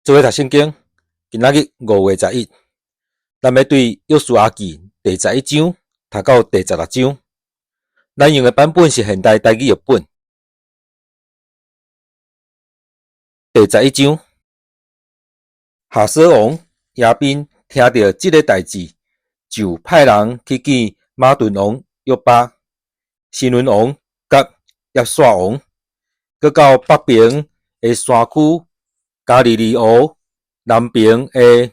做伙讀聖經，今仔日5月11，咱欲對約書亞記第十一章讀到第十六章。咱用的版本是現代台語譯本。第十一章，哈瑣王耶賓聽著這个代誌，就派人去見瑪頓王約巴、新崙王佮押煞王，閣到北爿的山區加利利湖，南爿的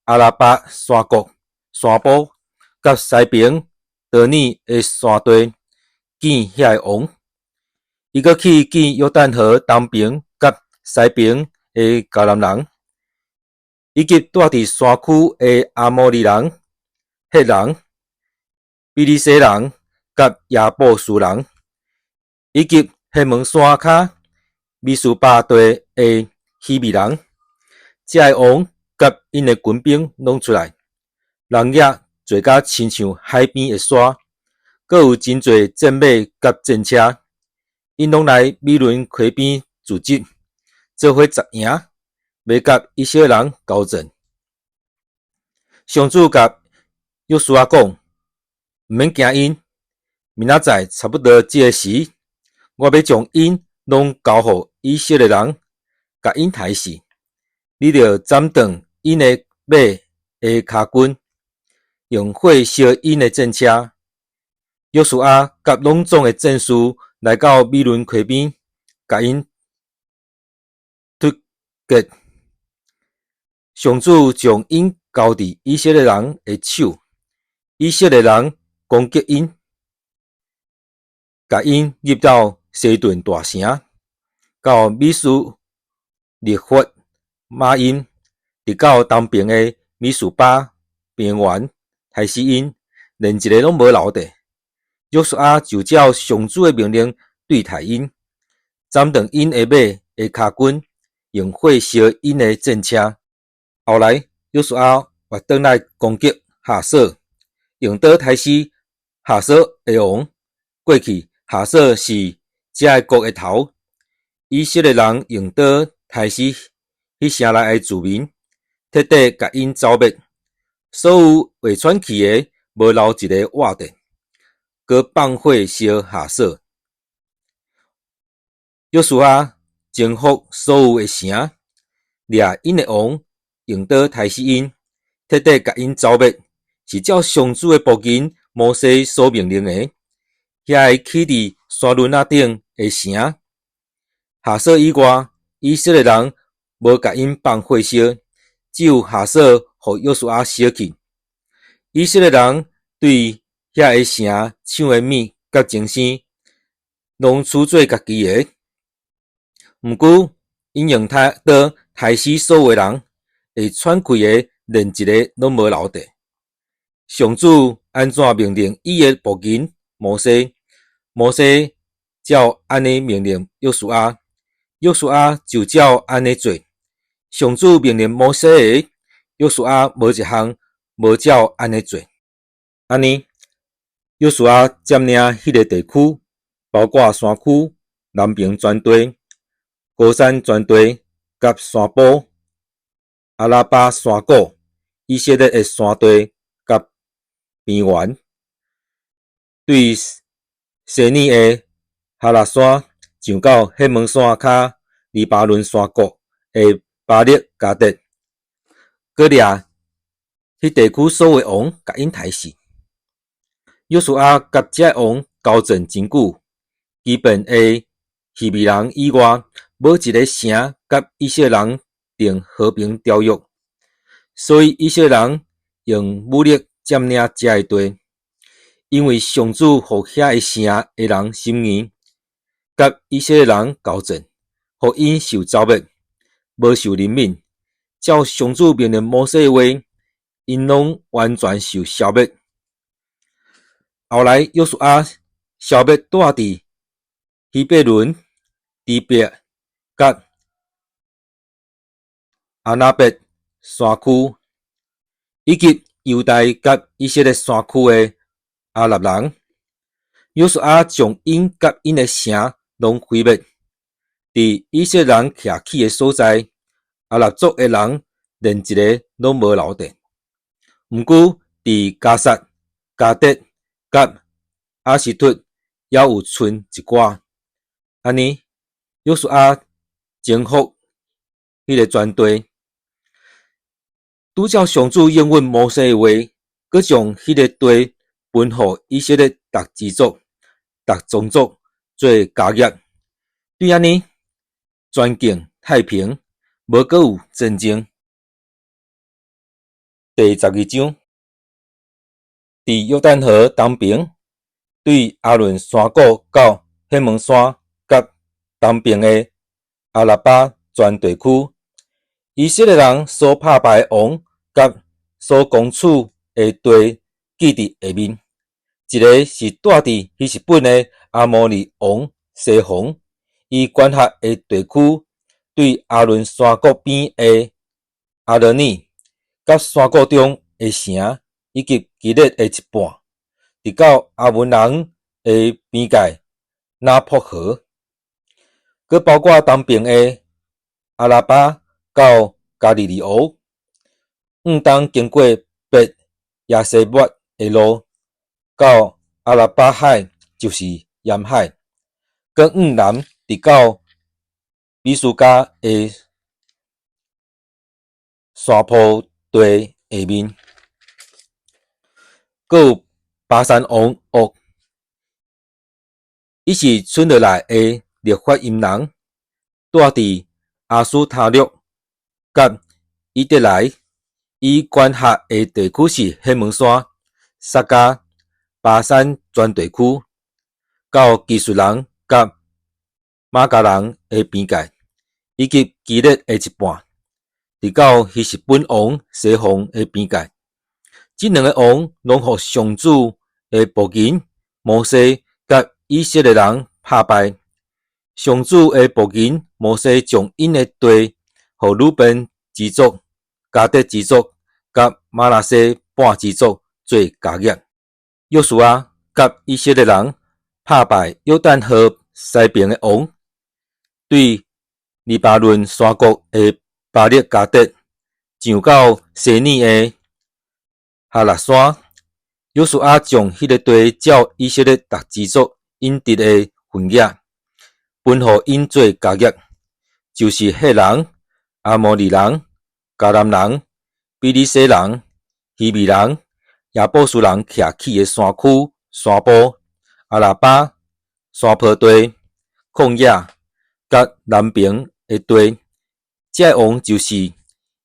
亞拉巴山谷、山坡，佮西爿多爾的山地，見遐个王。伊閣去見約旦河東爿佮西爿的迦南人，以及蹛佇山區的阿摩利人、赫人、比利洗人佮耶布斯人，以及黑門山跤米斯巴地的希未人。遮个王佮𪜶的軍兵攏出來，人影濟甲親像海邊的沙，閣有真濟戰馬佮戰車。𪜶攏來米崙溪邊聚集，做伙紮營，欲佮以色列人交戰。上主共約書亞講：毋免驚𪜶，明仔載差不多這个時，我欲將𪜶攏交予以色列人，共𪜶刣死。你著斬斷𪜶的馬的跤筋，用火燒𪜶的戰車。約書亞佮攏總的戰士來到米崙溪邊，共𪜶突擊。上主將𪜶交佇以色列人的手，以色列人攻擊𪜶，共𪜶入到西頓大城，到米斯勒弗瑪音，直到東爿的米斯巴平原，刣死𪜶，連一个攏無留著。約書亞就照上主的命令對待𪜶，斬斷𪜶的馬的跤筋，用火燒𪜶的戰車。後來，約書亞又轉來攻擊哈瑣，用刀刣死哈瑣的王。過去，哈瑣是這个國的頭。以色列人用刀刣死彼城內的住民，徹底共𪜶剿滅。所有會喘氣的，無留一个活的。閣放火燒哈瑣。約書亞征服所有的城，掠𪜶的王，用刀刣死𪜶，徹底共𪜶剿滅，是照上主的僕人摩西所命令的。遐个起佇山崙仔頂的城，哈瑣以外，以色列人無共𪜶放火燒，只有哈瑣予約書亞燒去。以色列人對遐个城搶的物佮精牲，攏取做家己的。毋過，𪜶用刀刣死所有的人，會喘氣的，連一个攏無留著。上主按怎命令伊的僕人摩西，摩西照按呢命令約書亞，約書亞就照按呢做。上主命令摩西的，約書亞無一項無照按呢做。按呢，約書亞佔領彼个地區，包括山區、南爿全地、高山全地、佮山坡、亞拉巴山谷、以色列的山地佮平原，對西尼的哈拉山上到黑門山跤黎巴嫩山谷的巴力迦得，閣掠彼地區所有的王，共𪜶刣死。約書亞佮這个王交戰真久，基遍的希未人以外，無一个城佮以色列人訂和平條約，所以以色列人用武力佔領這个地，因為上主予遐个城的人心硬，佮以色列人交戰，予𪜶受剿滅，無受憐憫。照上主命令摩西的話，𪜶攏完全受消滅。後來，約書亞消滅蹛佇希伯崙、底比佮亞拿伯山區，以及猶大佮以色列山區的亞納人。約書亞將𪜶佮𪜶的城攏毀滅，佇以色列人徛起的所在，阿拉族的人連一个攏無留低。毋過佇迦薩、迦得佮亞實突，猶有賰一寡。按呢，約書亞征服彼个全地，拄照上主應允摩西的話，閣將彼个地分予以色列逐支族、逐宗族做家業。對按呢，全境太平，無閣有戰爭。第12章，佇約旦河東爿，對亞倫山谷到黑門山佮東爿的亞拉巴全地區，以色列人所拍敗的王佮所攻取的地，記佇下面。一个是住佇希實本的亞摩利王西宏，伊管轄的地區，對亞倫山谷邊的亞羅耳，佮山谷中的城，以及基列的一半，直到亞捫人的邊界拿破河，閣包括東爿的亞拉巴到加利利湖，向東經過別耶西抹的路，到亞拉巴海，就是鹽海，閣向南直到比斯迦的山坡地下面。閣有巴珊王噩，伊是賰落來的勒法音人，住佇亞斯他錄佮以得來，伊管轄的地區是黑門山、撒迦、巴珊全地區，到基述人佮瑪迦人的邊界，以及基列的一半，直到希實本王西宏的邊界。這兩个王攏予上主的僕人摩西佮以色列人拍敗。上主的僕人摩西將𪜶的地，予魯便支族、迦得支族佮瑪拿西半支族做家業。約書亞佮以色列人拍敗約旦河西爿的王，對黎巴嫩山谷的巴力迦得，上到西尼的哈勒山。約書亞將彼个地照以色列逐支族應得的份額，分予𪜶做家業，就是赫人、亞摩利人、迦南人、比利洗人、希未人、耶布斯人徛起的山區、山坡、亞拉巴、山坡地、曠野，佮南爿的地。這个王就是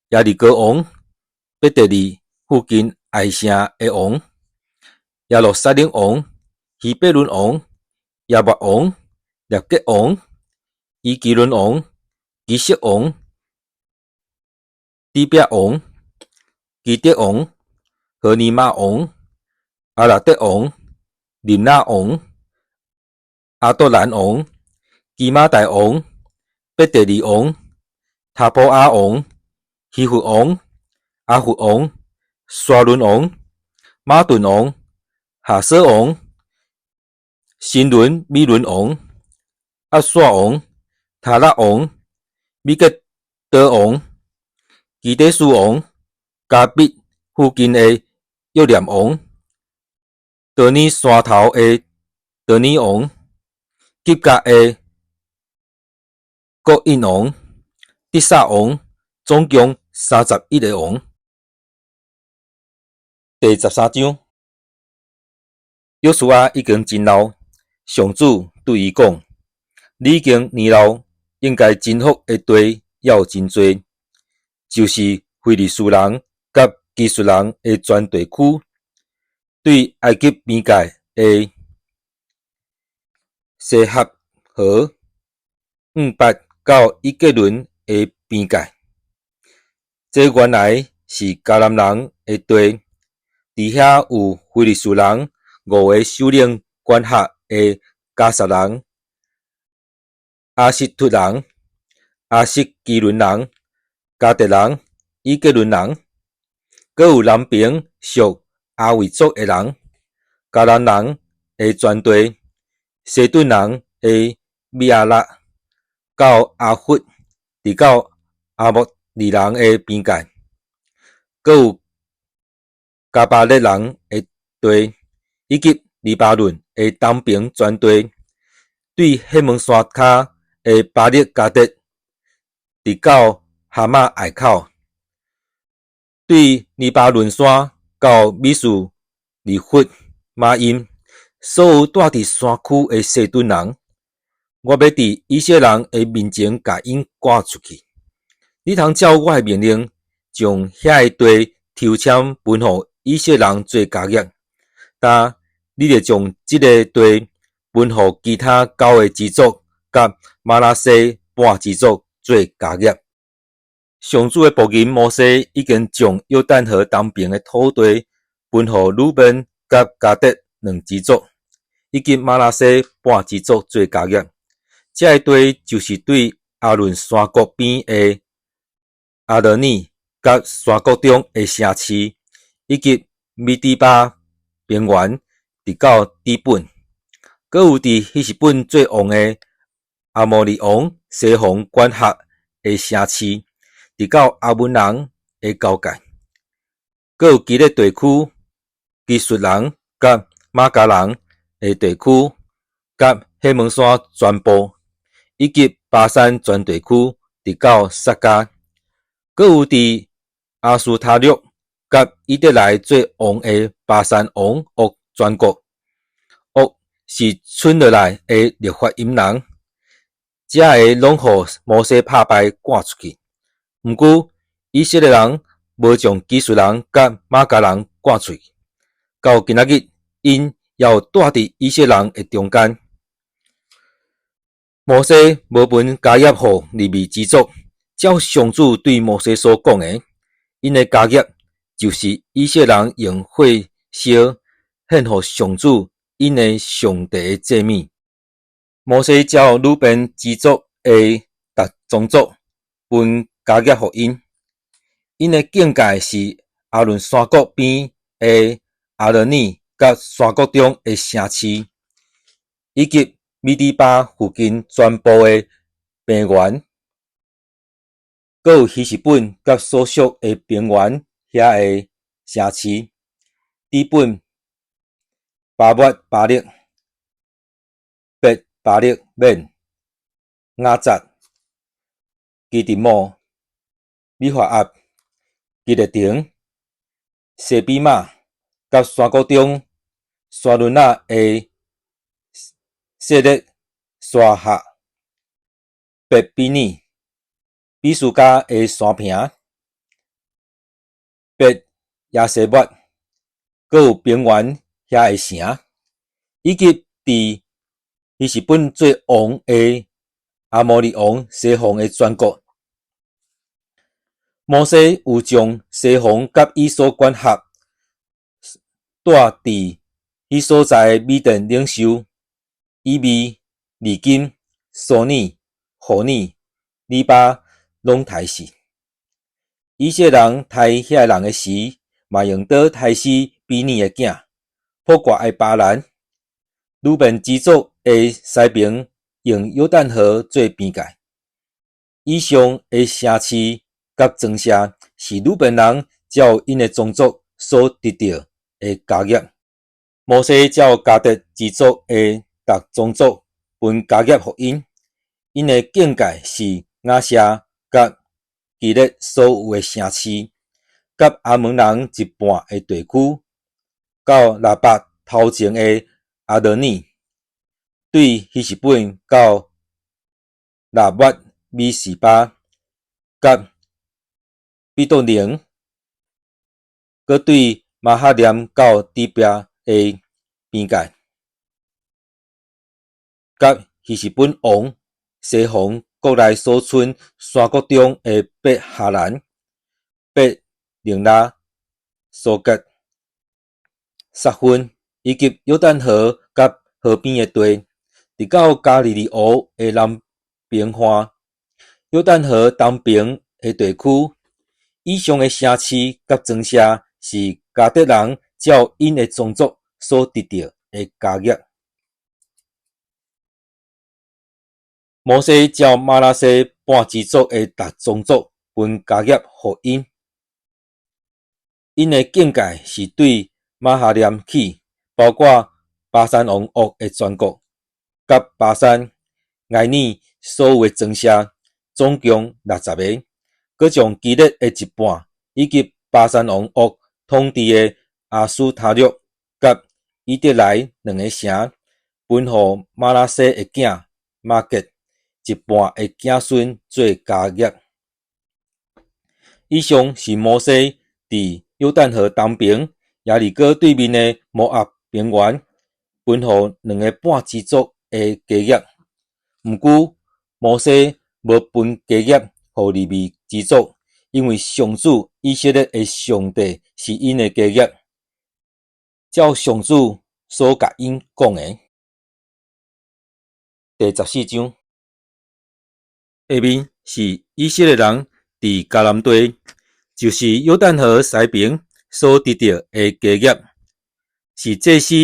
耶利哥王、伯特利附近艾城的王、耶路撒冷王、希伯崙王、亞抹王、臘結王、以基倫王、基色王、底比王、基得王、何尼瑪王、亞拉得王、臨納王、亞多蘭王、基瑪大王、伯特利王、他普亞王、希弗王、亞弗王、沙崙王、瑪頓王、哈瑣王、新崙米倫王、押朔王、他納王、米吉多王、基底斯王、迦密附近的約念王、多爾山頭的多爾王、吉甲的國印王、得撒王，總共31个王。第13章，約書亞已經真老，上主對伊講：你已經年老，應該征服的地猶有真濟，就是非利士人佮基述人的全地區，對埃及邊界的西笏河向北到以革倫的邊界。這原來是迦南人的地，佇遐有非利士人五个首領管轄的迦薩人、亞實突人、亞實基倫人、迦特人、以革倫人，閣有南爿屬亞維族的人、迦南人的全地、西頓人的米亞拉，到亞弗，直到亞莫二人的邊界，閣有迦巴列人的地，以及黎巴嫩的東爿全地，對黑門山跤的巴力迦得，直到哈馬隘口，對黎巴嫩山到米斯利弗瑪音，所有蹛佇山區的西頓人，我欲佇以色列人的面前共𪜶趕出去。你通照我的命令，將遐个地抽籤分予以色列人做家業。但你著將這个地分予其他九个支族佮瑪拿西半支族做家業。上主的僕人摩西已經將約旦河東爿的土地分予魯便佮迦得兩支族，以及瑪拿西半支族做家業。這个地就是對亞嫩山谷邊的亞羅耳佮山谷中的城市，以及米底巴平原，直到底本。閣有佇希實本做王的亞摩利王西宏管轄的城市，直到亞捫人的交界。閣有基列地區、基述人佮瑪迦人的地區，佮黑門山全部，以及巴珊全地區，直到撒迦。閣有佇亞斯他錄佮以得來做王的巴珊王噩全國。噩是吞落來的勒法音人，這个攏予摩西拍敗趕出去。毋過以色列人無將基述人佮瑪迦人趕出去，到今仔日，𪜶猶蹛佇以色列人的中間。摩西無分家業予利未支族，照上主對摩西所講的，𪜶的家業就是以色列人用火燒獻予上主𪜶的上帝的祭物。摩西照魯便支族的逐宗族分家業予𪜶，𪜶的境界是亞嫩山谷邊的亞羅耳佮山谷中的城市，以及米底巴附近全部的平原，閣有希實本佮所屬的平原遐个城市，底本、巴抹巴力、伯巴力免、雅札、基迪摩、米法押、基列亭、西比瑪，佮山谷中沙崙仔的細列沙哈、伯比爾、比斯迦的山坪、伯耶西抹，閣有平原遐个城，以及佇希實本做王的亞摩利王西宏的全國。摩西有將西宏佮伊所管轄蹛佇彼所在的米甸領袖以米、利金、蘇尼、戶爾、利巴攏刣死。以色列人刣遐个人的時，嘛用刀刣死比耳的囝普割的巴蘭。魯便支族的西爿用約旦河做邊界。以上的城市佮莊舍是魯便人照𪜶的宗族所得著的家業。摩西照迦得支族的逐宗族分家業予𪜶，𪜶的境界是雅謝佮基列所有的城市，佮亞捫人一半的地區，到拉巴頭前的亞羅耳，對希實本到拉抹米示巴，佮比多寧，閣對瑪哈念到底比的邊界，佮希實本王西宏國內所賰山谷中的伯哈蘭、伯寧拉、蘇格、撒芬，以及約旦河佮河邊的地，直到加利利湖的南爿岸，約旦河東爿的地區。以上的城市佮莊舍是迦得人照𪜶的宗族所得著的家業。摩西照瑪拿西半支族的逐宗族分分家業予𪜶。𪜶的境界是對瑪哈念起，包括巴珊王噩的全國，佮巴珊、睚耳所有的莊舍，總共60个，閣將基列的一半，以及巴珊王噩統治的亞斯他錄佮以得來兩个城，分予瑪拿西的囝瑪結一半的子孫做家業。以上是摩西佇約旦河東爿耶利哥對面的摩押平原，分予兩个半支族的家業。毋過摩西無分家業予利未支族，因為上主以色列的上帝是𪜶的家業，照上主所共𪜶講的。第14章，下面是以色列人佇迦南地，就是約旦河西爿所得著的家業，是祭司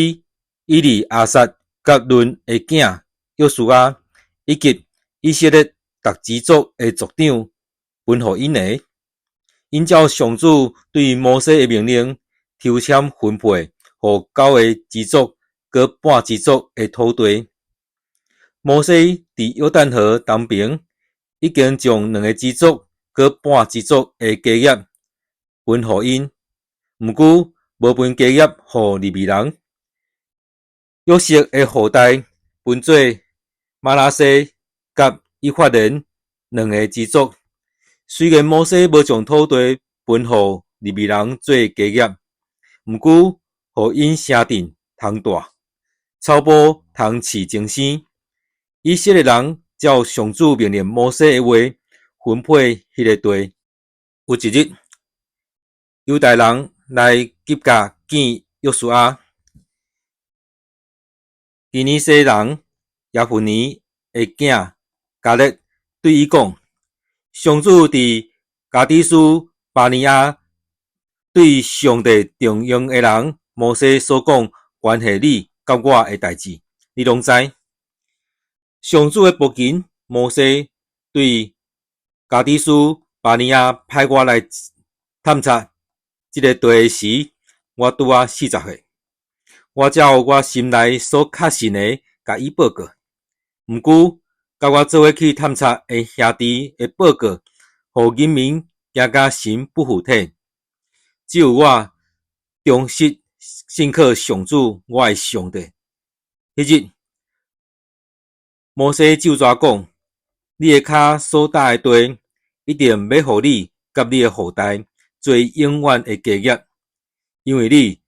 以利亞撒佮嫩的囝約書亞，以及以色列逐支族的族長分予𪜶的。𪜶照上主對摩西的命令，抽籤分配予九个支族閣半支族的土地。摩西佇約旦河東爿，已經將兩个支族閣半支族的家業分予𪜶，毋過無分家業予利未人。約瑟的後代分做瑪拿西佮以法蓮兩个支族。雖然摩西無將土地分予利未人做家業，毋過予𪜶城鎮通蹛，草埔通飼精牲。以色列人照上主命令摩西的話，分配彼个地。有一日，猶大人來吉甲見約書亞，基尼西人耶孚尼的囝迦勒對伊講：上主佇加低斯巴尼亞對上帝重用的人摩西所講關係你佮我的代誌，你攏知。上主的僕人摩西對加低斯巴尼亞派我來探查這个地的時，我拄仔40歲。我照我心內所確信的，共伊報告。毋過，佮我做伙去探查的兄弟的報告，予人民驚甲神不附體。只有我忠實信靠上主，我的上帝。彼日，摩西咒詛講：你的跤所踏的地，一定欲予你佮你的後代做永遠的家業，因為你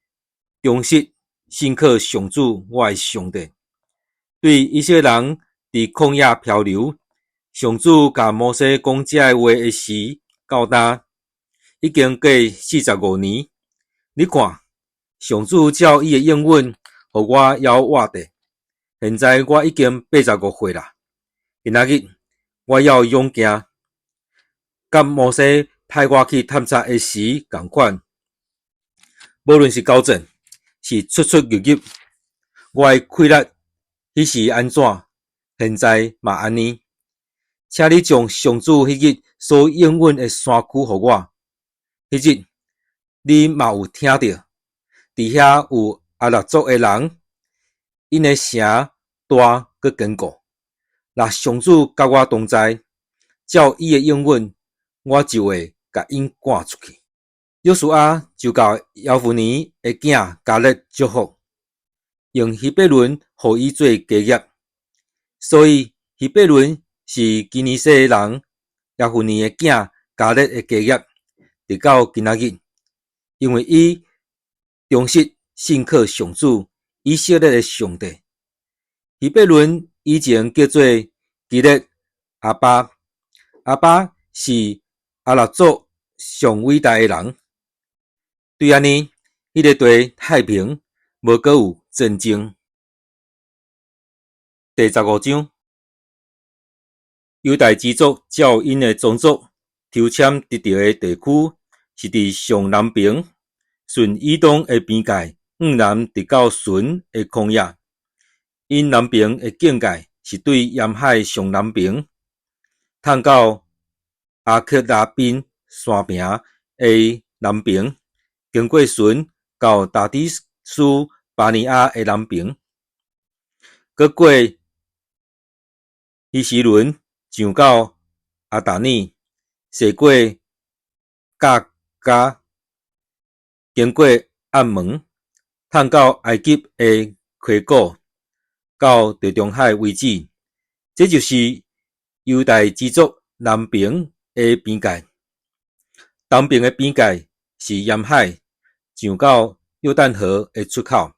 忠實信靠上主，我的上帝。對以色列人佇曠野漂流，上主共摩西講這个話的時，到今已經過45年。你看，上主照伊的應允，予我猶活著。現在我已經85歲啦。今仔日我猶有勇健，佮摩西派我去探查的時仝款。無論是交戰，是出出入入，我的氣力彼時按怎，現在嘛按呢。請你將上主彼日所應允的山區予我。彼日你嘛有聽著，佇遐有亞衲族的人，𪜶的城大閣堅固。若上主佮我同在，照伊的應允，我就會共𪜶趕出去。約書亞就共耶孚尼的囝迦勒祝福，用希伯崙予伊做家業。所以希伯崙是基尼西人耶孚尼的囝迦勒的家業，直到今仔日，因為伊忠實信靠上主以色列的上帝。希伯崙以前叫做基列亞巴，亞巴是亞衲族上偉大的人。對按呢，彼个地太平，無閣有戰爭。第15章，猶大支族照𪜶的宗族抽籤得著的地區，是佇上南爿，順以東的邊界，向南直到蓴的曠野。𪜶南爿的境界是對鹽海上南爿，淌到阿克拉賓山坪的南爿，經過蓴到加底斯巴尼亞的南爿，閣過希斯崙上到亞達爾，踅過革迦，經過暗門，探到埃及的溪谷，到地中海為止。這就是猶大支族南爿的邊界。東爿的邊界是鹽海，上到約旦河的出口。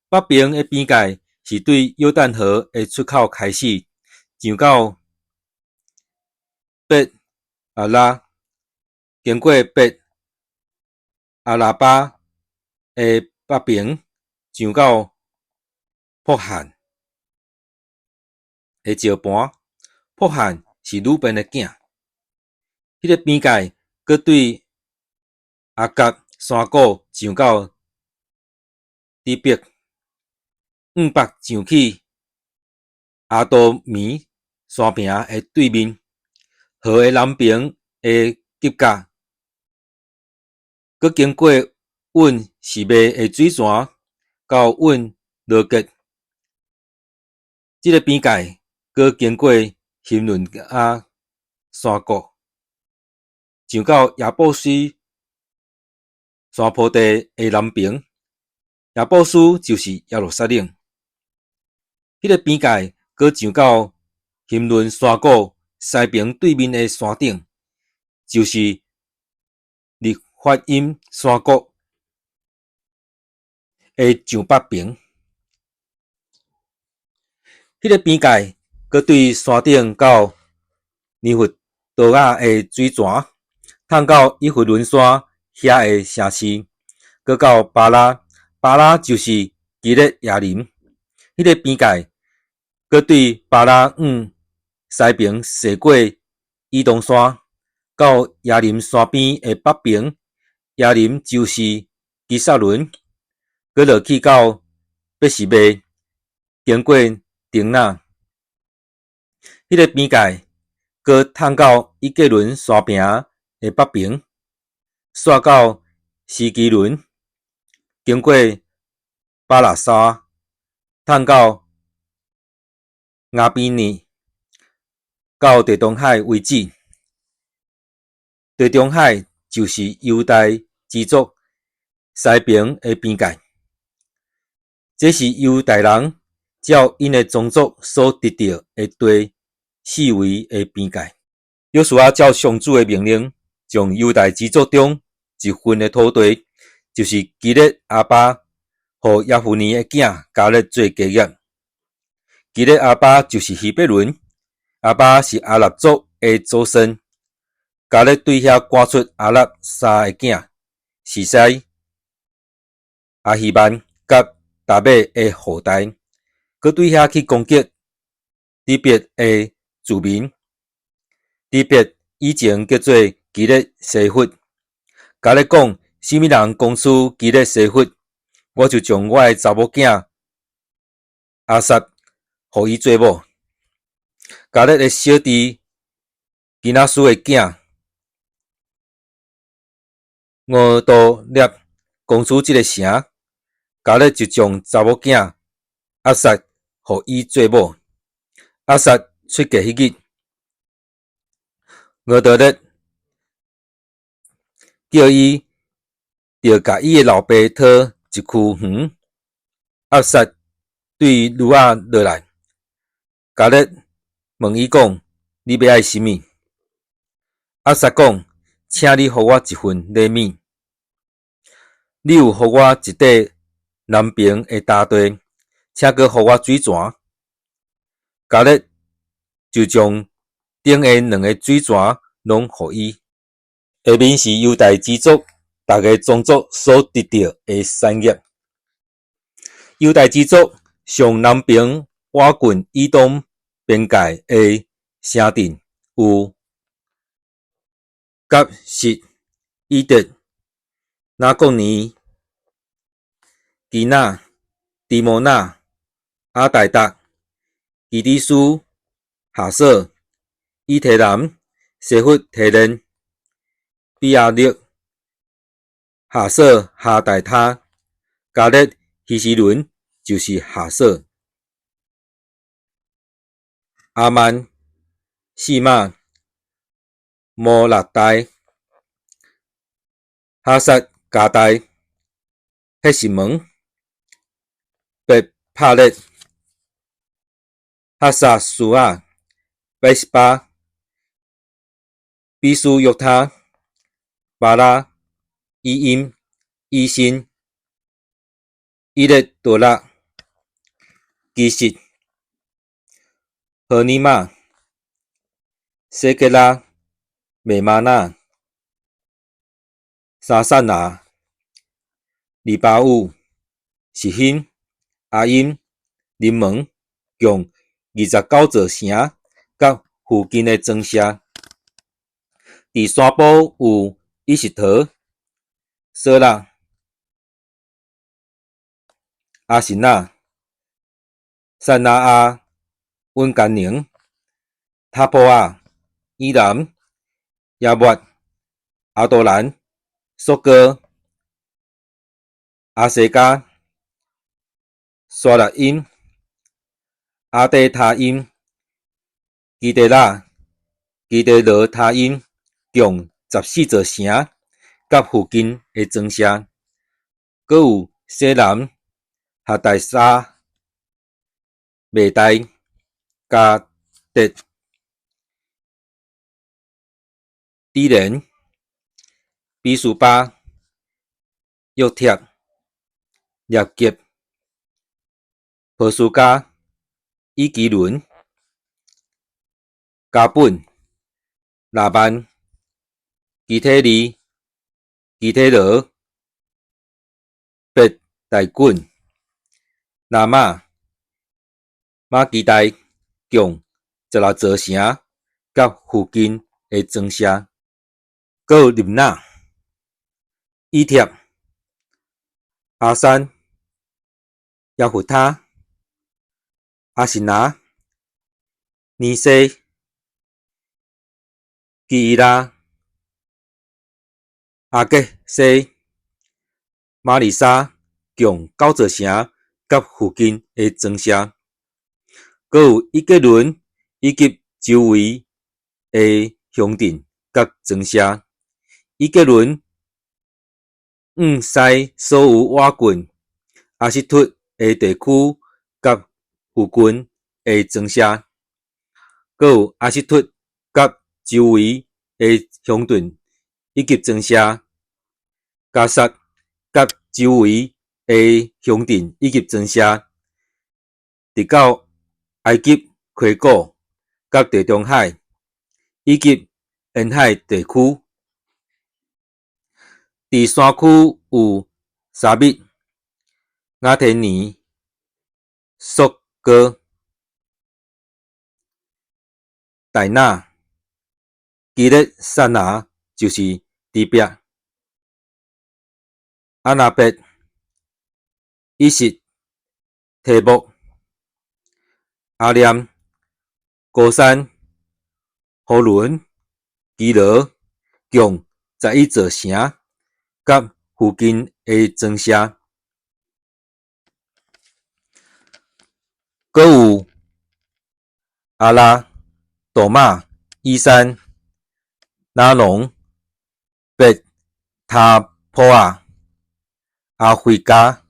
北爿的邊界是對約旦河的出口開始，上到伯阿拉，經過伯阿拉巴的北爿，上到波罕的石盤。波罕是魯便的囝。彼个邊界閣對亞甲山谷上到底伯，向北上去亞多米山坪的對面，河的南爿的吉甲，閣經過隱示糜的水泉到隱羅結。這个邊界閣經過欣嫩亞山谷，上到耶布斯山坡地的南爿。耶布斯就是耶路撒冷。彼个邊界閣上到欣嫩山谷西爿對面的山頂，就是利法因山谷的上北爿。彼个邊界閣對山頂到尼弗多亞的水泉，探到以弗崙山遐的城市，閣到巴拉，巴拉就是基列耶琳。彼个邊界閣對巴拉往西爿踅過以東山，到耶琳山邊的北爿，耶琳就是基薩崙，閣落去到伯示麥，經過亭納。彼个邊界閣探到以革倫山坪的北爿，煞到西基倫，經過巴拉沙，探到亞比尼，到地中海為止。地中海就是猶大支族西爿的邊界。這是猶大人照𪜶的宗族所得著的地四圍的邊界。約書亞照上主的命令，將猶大支族中一份的土地，就是基列亞巴，予耶孚尼的囝迦勒做家業。基列亞巴就是希伯崙，亞巴是亞衲族的祖先。迦勒對遐趕出亞衲三个囝，示篩、亞希曼佮達米的後代，閣對遐去攻擊底別的住民。底別以前叫做基列西弗。迦勒講：啥物人攻取基列西弗，我就將我的查某囝亞撒予伊做某。迦勒的小弟基拿斯的囝俄多涅攻取這个城，迦勒就將查某囝亞撒予伊做某。亞撒出嫁彼日，俄多涅叫伊著共伊的老爸討一區園。亞撒對驢仔落來，迦勒問伊講：你欲愛啥物？亞撒講：請你予我一份禮物。你有予我一塊南爿的田地，請閣予我水泉。迦勒就將頂下兩个水泉攏予伊。下面是猶大支族逐个宗族所得著的產業。猶大支族上南爿倚近以東邊界的城鎮有甲實、以得、拿國尼、基納、提摩納、亞大達、基底斯、哈索、以提南、西弗提連、比亞力、夏瑣哈大他、迦勒希斯崙，就是夏瑣、阿曼、示瑪、摩拉大、哈撒迦大、赫實門、別帕列、哈撒書亞、別是巴、比斯約他、巴拉、以音、以新、以勒多拉、基實、何尼瑪、西格拉、美瑪那、沙散拿、利巴烏、實興、阿音、臨門，共29座城佮附近的莊舍。佇山埔有以實陀、掃羅、阿實那、撒拿亞、隱甘寧、塔普亞、以南、耶抹、亞多蘭、索哥、亞西加、沙臘音、亞底他音、基地拉、基地羅他音，共14座城佮附近的莊舍。閣有西南、哈大沙、麥代、加德、底連、比斯巴、約帖、列吉、波斯加、以基倫、加本、拉曼、基提利、基提羅、別大滾、拿馬、馬基大，共16座城佮附近的莊舍。閣有立那、以帖、阿山、耶弗他、阿實拿、尼西、基伊拉、阿格西、瑪利沙，共九座城佮附近的莊舍。閣有以革倫以及周圍的鄉鎮佮莊舍。以革倫往西所有倚近亞實突的地區佮附近的莊舍。閣有亞實突佮周圍的鄉鎮以及莊舍。迦薩佮周圍的鄉鎮以及莊舍，直到埃及溪谷佮地中海以及沿海地區。佇山區有沙密、雅提尼、索哥、大那、基列撒拿，就是底比、阿拿伯、以實提莫、阿念、高山、呼倫、基羅，共11座城佮附近的莊舍。閣有阿拉、多瑪、以山、拿農、別他普亞、阿非加、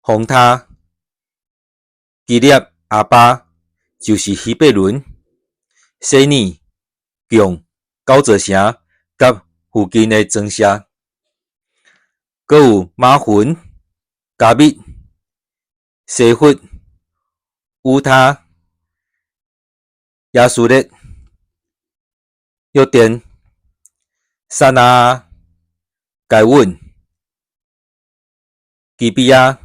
紅他、基列阿巴，就是希伯崙、西尼，共九座城佮附近的莊舍。閣有馬雲、加密、西弗、烏他、亞斯列、約甸、撒拿、該穩、基比亞、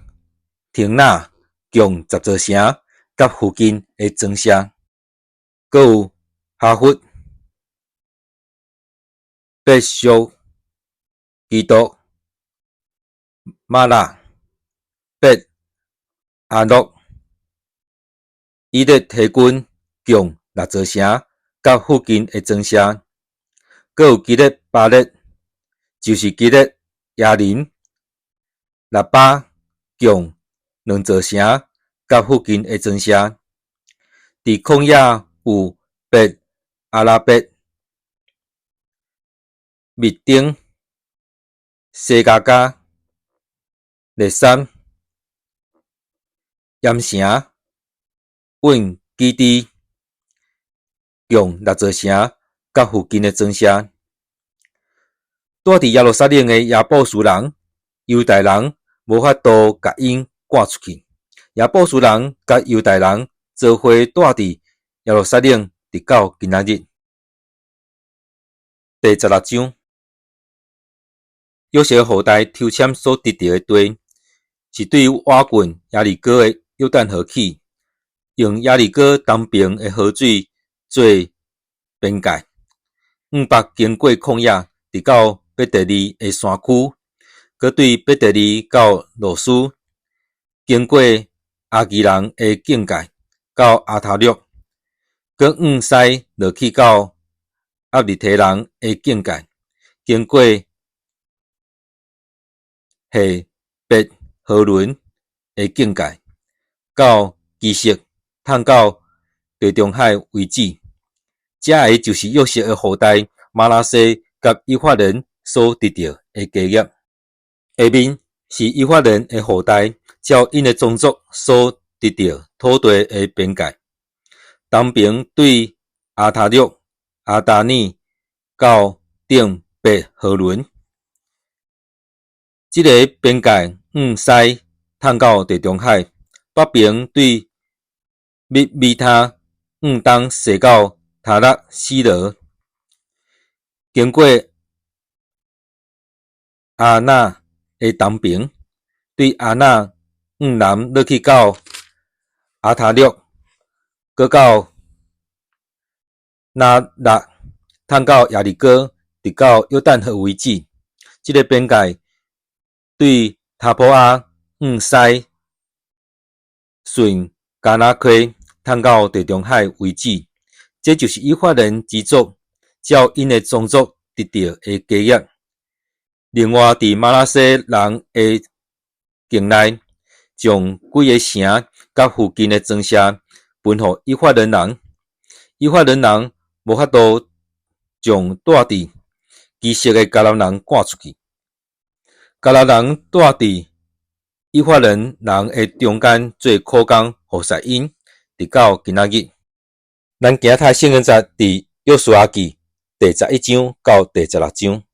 亭納，共10座城佮附近的莊舍。閣有哈弗、伯削、基督、瑪拉、別阿諾、以勒提軍，共六座城佮佮附近的莊舍。閣有基列巴勒，就是基列耶琳、辣巴，共兩座城佮附近的莊舍。佇曠野有別阿拉伯、密丁、西加加、列山、鹽城、穩基地，共六座城佮附近的莊舍。住佇耶路撒冷的耶布斯人、猶大人無法度共𪜶趕出去。耶布斯人佮猶大人做伙住佇耶路撒冷，直到今仔日。第十六章，約瑟後代抽籤所得著的地，是對倚近耶利哥的約旦河起，用耶利哥東爿的河水做邊界，往北經過曠野，直到伯特利的山區，閣對伯特利到路斯，經過亞基人的境界，到亞他略，閣往西落去到厄立提人的境界，經過下別何崙的境界，到基色，淌到地中海為止。這个就是約瑟的後代瑪拿西佮以法蓮所得著的家業。下面是以法蓮的後代，照𪜶的宗族所得著土地的邊界。東爿對亞他略、亞達尼到頂別何崙，這个邊界往西淌到地中海。北爿對密美他往東踅到他納西羅，經過亞那的東爿，對亞那往南落去到亞他略，閣到拿拉，淌到耶利哥，直到約旦河為止。這个邊界對他普亞往西順迦拿溪，淌到地中海為止。這就是以法蓮支族照𪜶的宗族得著的家業。另外，佇瑪拿西人的境內，將幾个城佮附近的莊舍分予以法蓮人。以法蓮人無法度將住佇基色的迦南人趕出去。迦南人住佇以法蓮人的中間做苦工，服侍𪜶，直到今仔日。咱今仔讀聖經節佇約書亞記第十一章到第十六章。